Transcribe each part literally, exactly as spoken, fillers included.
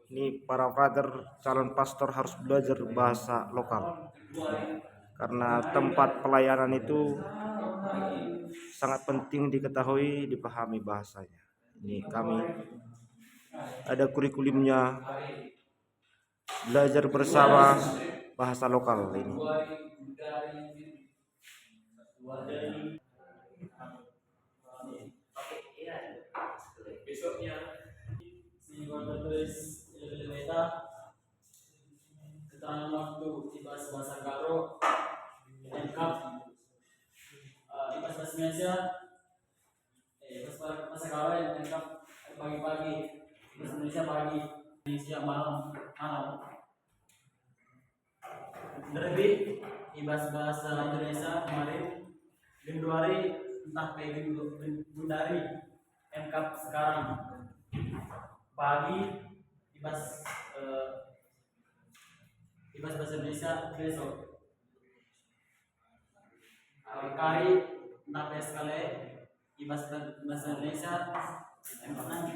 Ini para brother calon pastor harus belajar bahasa lokal. Karena tempat pelayanan itu sangat penting diketahui, dipahami bahasanya. Ini kami ada kurikulumnya, belajar bersama bahasa lokal ini. Besoknya, si Iwan tertulis Indonesia, keterangan waktu di bahasa, bahasa Karo, lengkap. Eh, di bahasa Indonesia, eh, bahasa, bahasa Karo yang lengkap, pagi-pagi, bahasa Indonesia pagi, Indonesia malam, malam. Lebih, ibas bahasa Indonesia kemarin, genduari, entah pe gendu-, gen-, gundari, lengkap sekarang. Pagi, ibas, eh, ibas bahasa Indonesia besok. Kari, entah pe sekali, ibas bahasa Indonesia, lengkap nanti.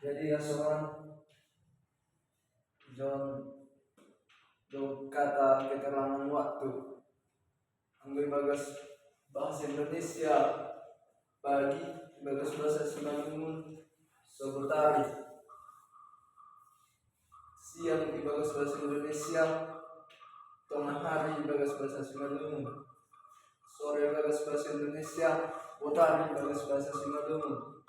Jadi, asoran John, John kata keterangan waktu. Anggo ibagas bahasa Indonesia, pagi ibagas bahasa Simalungun, sogot ari. Siang ibagas bahasa Indonesia, tengah hari ibagas bahasa Simalungun. Sore ibagas bahasa Indonesia, botari ibagas bahasa Simalungun.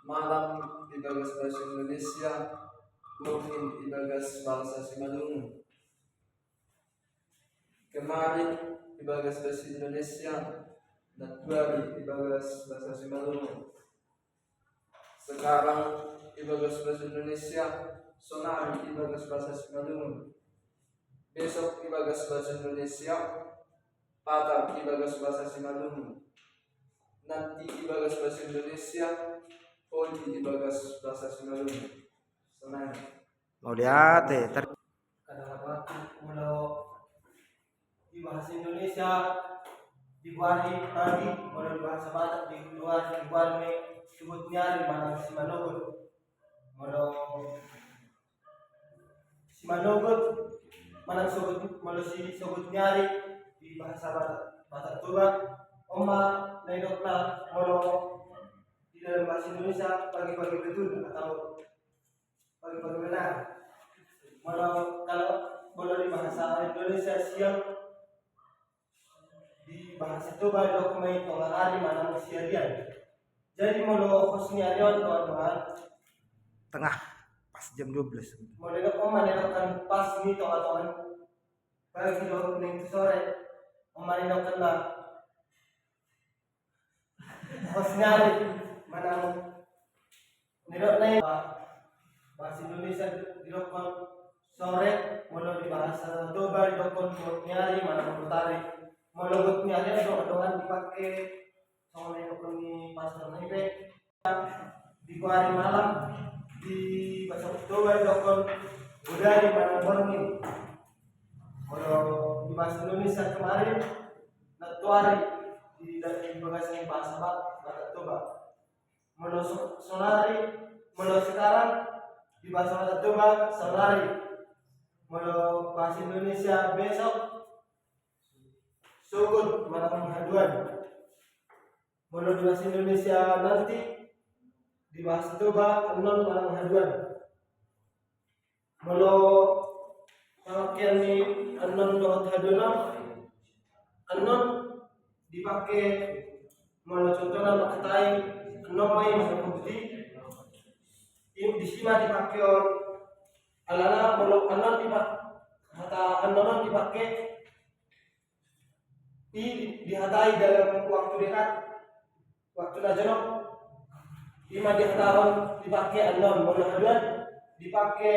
Malam ibagas bahasa Indonesia, borngin ibagas bahasa Simalungun. Kemarin ibagas bahasa Indonesia, nantuari ibagas bahasa Simalungun. Sekarang ibagas bahasa Indonesia, sonari ibagas bahasa Simalungun. Besok ibagas bahasa Indonesia, patar ibagas bahasa Simalungun. Nanti ibagas bahasa Indonesia, holi ibagas bahasa Simalungun. Sonari. Mauliate. Tar- Kata-kata molo di bahasa Indonesia, di guari pagi, molo di bahasa Batak di guari, di guari me, sogot ni ari manang simanogot. Molo simanogot manang sogot, molo si sogot ni ari di bahasa Batak, Batak Toba, on ma na nidokna molo di dalam bahasa Indonesia pagi-pagi betul atau pagi-pagi benar. Molo, kalau, molo di bahasa Indonesia siang, di bahasa Toba didok ma i tengah ari manang siharian. Jadi molo hos ni ari on, dongan-dongan, tengah, pas jam dua belas. Molo didok on ma nidokkan pas ni tengah-tengah pagi dohot ning tu sore, on ma nidokkan ma hos ni ari manang nidok na i. Bahasa Indonesia didokkon sore, molo di bahasa Toba didokkon got ni ari manang got ari. Molo got ni ari adong, adong dipake songon na didokkon ni pastor na i pe. Di guari malam, di bahasa Toba didokkon bodari manang borngin. Molo di bahasa Indonesia kemarin, nantuari di, di bagasan bahasa Ba-, Batak Toba. Molo so-, sonari, molo sekarang, di bahasa Batak Toba, sonari. Molo bahasa Indonesia besok, sogot manang haduan. Molo di bahasa Indonesia nanti, di bahasa Toba annon manang haduan. Molo pangkean ni annon dohot haduan on, annon dipake molo contohna mangkatai annon ma i manang di, di si ma dipake on, alana molo annon dipa-, hata annon on dipake i dihatai dalam waktu dekat, waktu na jonok. I ma dihatahon dipake annon, molo haduan dipake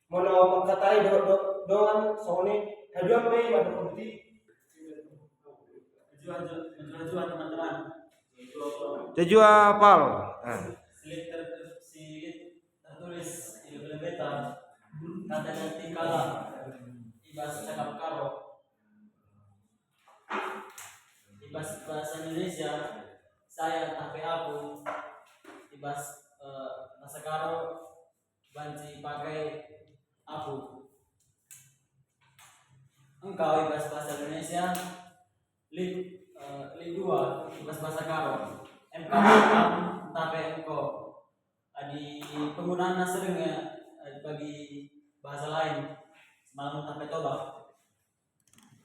molo mangkatai do-, do-, dongan songon i, haduan ma i manang di. Tujuan, tujuan, teman-teman. Tejua pal. Ah. Silit ter-, silit tertulis di lembetan kata ganti kala i bas cakap Karo. I bas bahasa Indonesia saya tah pe aku. I bas, eh, bahasa Karo banci pakai aku. Engkau i bas bahasa Indonesia, lit, eh, lit dua i bas bahasa Karo. Engkau, kamu, tah pe engkau. Di penggunaan na sering ya, eh, bagi bahasa lain, Simalungun tah pe Toba.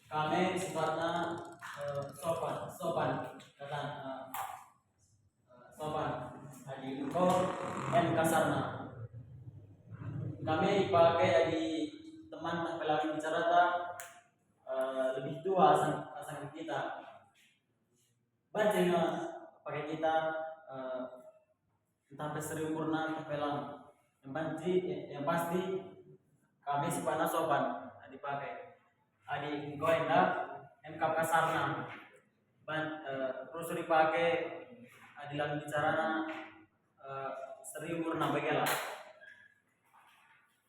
Kami sifatna, eh, sopan, sopan, kata, eh, eh, sopan. Jadi engkau M kasarna. Kami pakai jadi teman tah pe lawan bicara ta, eh, lebih tua sang, sang kita. Banci na pakai kita, eh, entah pe seri umurna, entah pe lang. Yang pasti, yang pasti kami sifatna sopan, ah, dipakai. Adi engkau enda, M kasarna. Ban, eh, terus dipakai, ah, di lawan bicarana, eh, seri umurna bagela.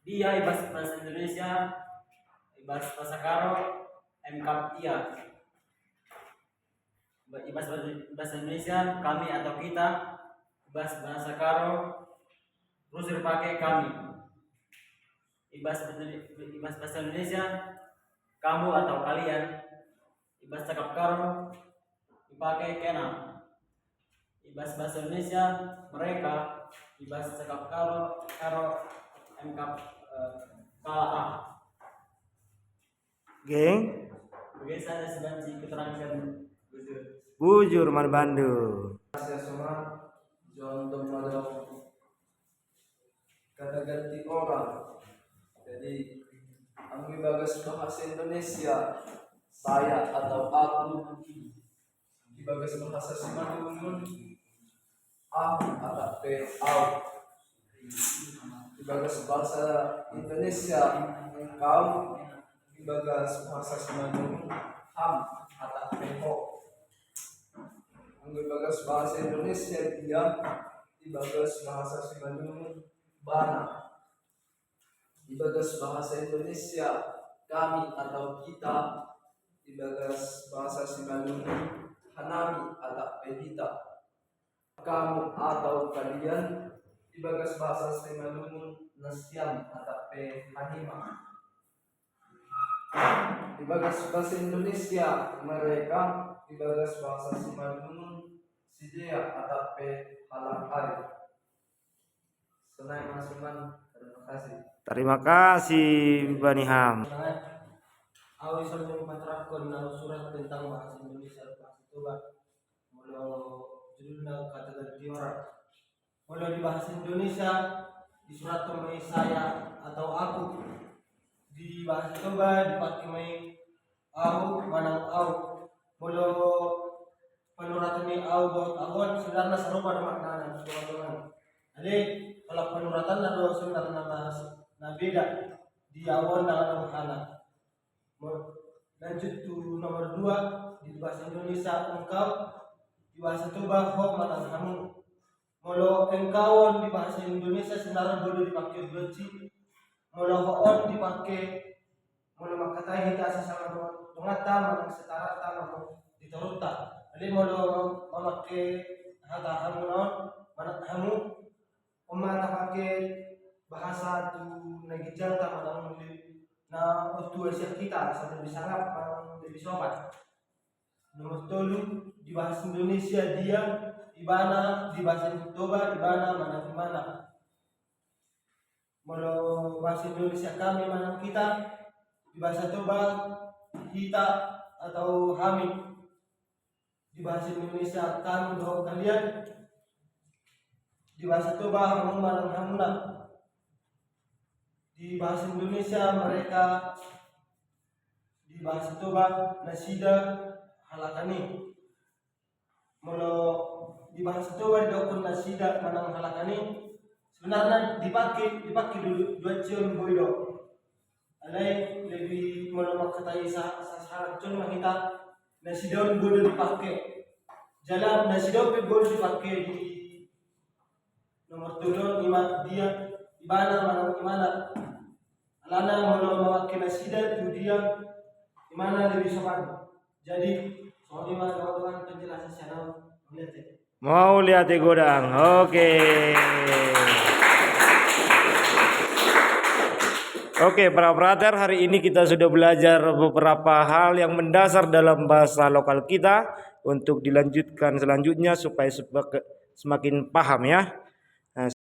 Dia i bas bahasa Indonesia, i bas bahasa Karo, M ia. Ba-, i bas, i bas bahasa Indonesia, kami atau kita, i bas bahasa Karo, terus dipakai kami. I bas, i bas bahasa Indonesia, kamu atau kalian, i bas cakap Karo, dipakai kena. I bas bahasa Indonesia, mereka, i bas cakap Karo, Karo, M, eh, kala a. Geng. Oke, saya sudah diterangkan bujur. Bujur, Marbandu. Saya semua, John Domado. Kata ganti orang. Jadi, anggo i bagas bahasa Indonesia, saya atau aku, i bagas bahasa Simalungun, ahu atap pe au. I bagas bahasa Indonesia, kau, i bagas bahasa Simalungun, ham atap pe ho. Anggo i bagas bahasa Indonesia dia, i bagas bahasa Simalungun, bana. I bagas bahasa Indonesia, kami atau kita, i bagas bahasa Simalungun, hanami atap pe hita. Kamu atau kalian, i bagas bahasa Simalungun, nasiam atap pe hanima. I bagas bahasa Indonesia, mereka, i bagas bahasa Simalungun, sidea atap pe halak ari. Sonai ma suman, terima kasih. Terima kasih, Bani Ham. Au i songon patrakkon na surat tentang bahasa Indonesia, bahasa Toba. Molo judulna kata ganti orang. Molo di bahasa Indonesia, disurathon ma i saya atau aku. Di bahasa Toba, dipake ma i au manang au. Molo panuratan ni au dohot au on, sebenarna sarupa do maknana, sarupa do maknana. Jadi, kalau panuratanna do sebenarna na, na beda di au on dohot au on. Mo-, lanjut tu nomor dua, di bahasa Indonesia engkau, di bahasa Toba ho manang hamu. Molo engkau on di bahasa Indonesia sebenarna boi do dipake dua ci. Molo ho on dipake molo mangkatai hita sesama tonganta manang setaranta manang di torunta. Jadi molo mamake hata hamu on, manang hamu, on ma tapake bahasa tu na ginjang ta manang di na tua sian hita, asa lebih sangap manang lebih sopan. Nomor tolu, di bahasa Indonesia dia, ibana, di bahasa Toba, ibana manang imana. Molo bahasa Indonesia kami manang kita, di bahasa Toba, hita atau hami. Di bahasa Indonesia kami dohot kalian, di bahasa Toba hamu manang hamuna. Di bahasa Indonesia mereka, di bahasa Toba nasida halak an i. Molo di bahasa Toba didokhon nasida manang halak an i, sebenarna dipake, dipake du-, dua ci on boi do. Alai lebih molo mangkatai sa-, sa-, sahalak on ma hita, nasida on boi do dipake. Jala nasida pe boi dipake di nomor tolu on, ima dia, ibana manang imana. Alana molo mamake nasida tu dia, imana lebih sopan. Jadi songon i ma, teman-teman, penjelasan sian au. Mauliate. Mauliate godang. Oke. Oke, para frater, hari ini kita sudah belajar beberapa hal yang mendasar dalam bahasa lokal kita. Untuk dilanjutkan selanjutnya supaya sepak-, semakin paham, ya. Nah,